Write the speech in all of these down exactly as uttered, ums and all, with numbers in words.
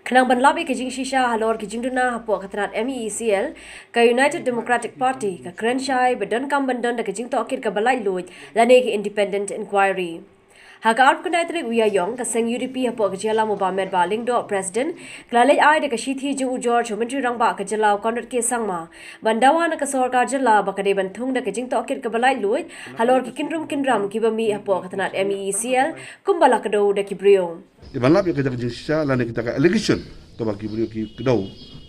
Khnang ban lap ïa ka jingshisha halor ki jingduna hapoh ka tnat M E E C L, ka United Democratic Party ka kren shai ba donkam ban don da ka jingtohkit kaba laitluid lane ka independent inquiry. Ha ka arphew khyndai tarik u Ïaïong, ka seng U D P hapoh ka jingïalam u Bah Metbah Lyngdoh, President, ka la leit ai da ka shithi jingujor sha u Myntri Rangbah ka jylla u Conrad K Sangma ban dawa na ka sorkar jylla ba ka dei ban thung da ka jingtohkit kaba laitluid halor ki kynrum kynram kiba mih hapoh ka tnat M E E C L kumba la kdew da ki briew. Ban lap ïa ka jingshisha lane kita ka allegation kaba ki briew ki kdew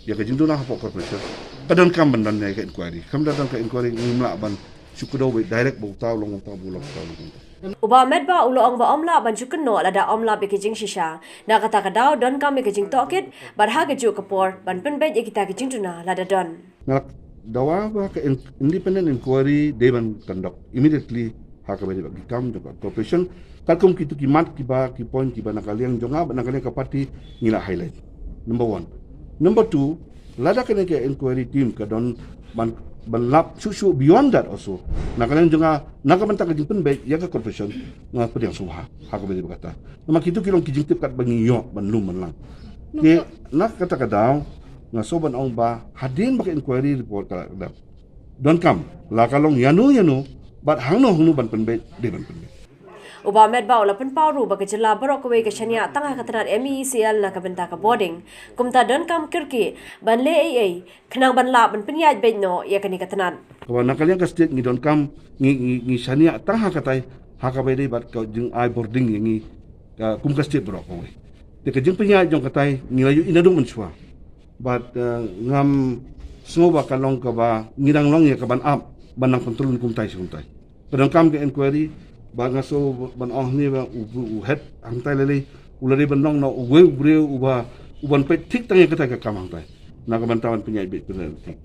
ïa ka jingduna hapoh corporation, ka donkam ban don ïa ka inquiry. Kam da don ka inquiry, ngim lah ban shu kdew beit direct ba uta u long uta, ba u long uta, u long uta. U Bah Metbah u la ong ba ym lah ban shu kynnoh lada ym lap ïa ka jingshisha. Na kata ka daw donkam ïa ka jingtohkit bad ha kajuh ka por ban pynbeit ïa kita ki jingduna lada don. Nga la dawa ba ka in-, independent inquiry dei ban conduct immediately ha kaba ïadei bad ki kam jong ka corporation. Katkum kitu ki mat kiba, ki point kiba na ka liang jong nga bad na ka liang ka party ngi la highlight. Number one. Number two, lada kane ka inquiry team ka don ban, ban lap shuh shuh beyond that also, na ka liang jong nga, na ka bynta ka jingpynbeit ïa ka corporation, nga pdiang sngewbha ha kaba ïadei bad kata. Namar kitu ki long ki jingtip katba ngi ïoh ban lum ban lang. Te na kata ka daw nga sngewbha ban ong ba hadien ba ka inquiry report ka la dep, donkam la ka long ïano ïano bad hangno hangno ban pynbeit, dei ban pynbeit. U Bah Metbah u la pynpaw ruh ba ka jylla baroh kawei ka shaniah tang ha ka tnat M E E C L na ka bynta ka bording. Kumta donkam kyrkieh ban leh ei ei khnang ban lah ban pynïaid beit noh ïa kane ka tnat. Kaba na ka liang ka state ngi donkam, ngi, ngi, ngi shaniah tang ha katai, ha kaba ïadei bad ka jingai bording ïa ngi, ka, kum ka state baroh kawei. Te ka jingpynïaid jong katai ngi la ïohi naduh mynshuwa. Bad, eh, ngam sngew ba ka long kaba ngi dang long ïa ka ban ap ban nang pyntrun kumtai shi kumtai. Ka donkam ka inquiry, ba nga sngewbha ban ong hangne ba u, u head hangtai lei lei u la dei ban long na uwei u briew uba, uban peit thik tang ïa katai ka kam hangtai. Na ka bynta ban pynïaid beit pynïaid thik.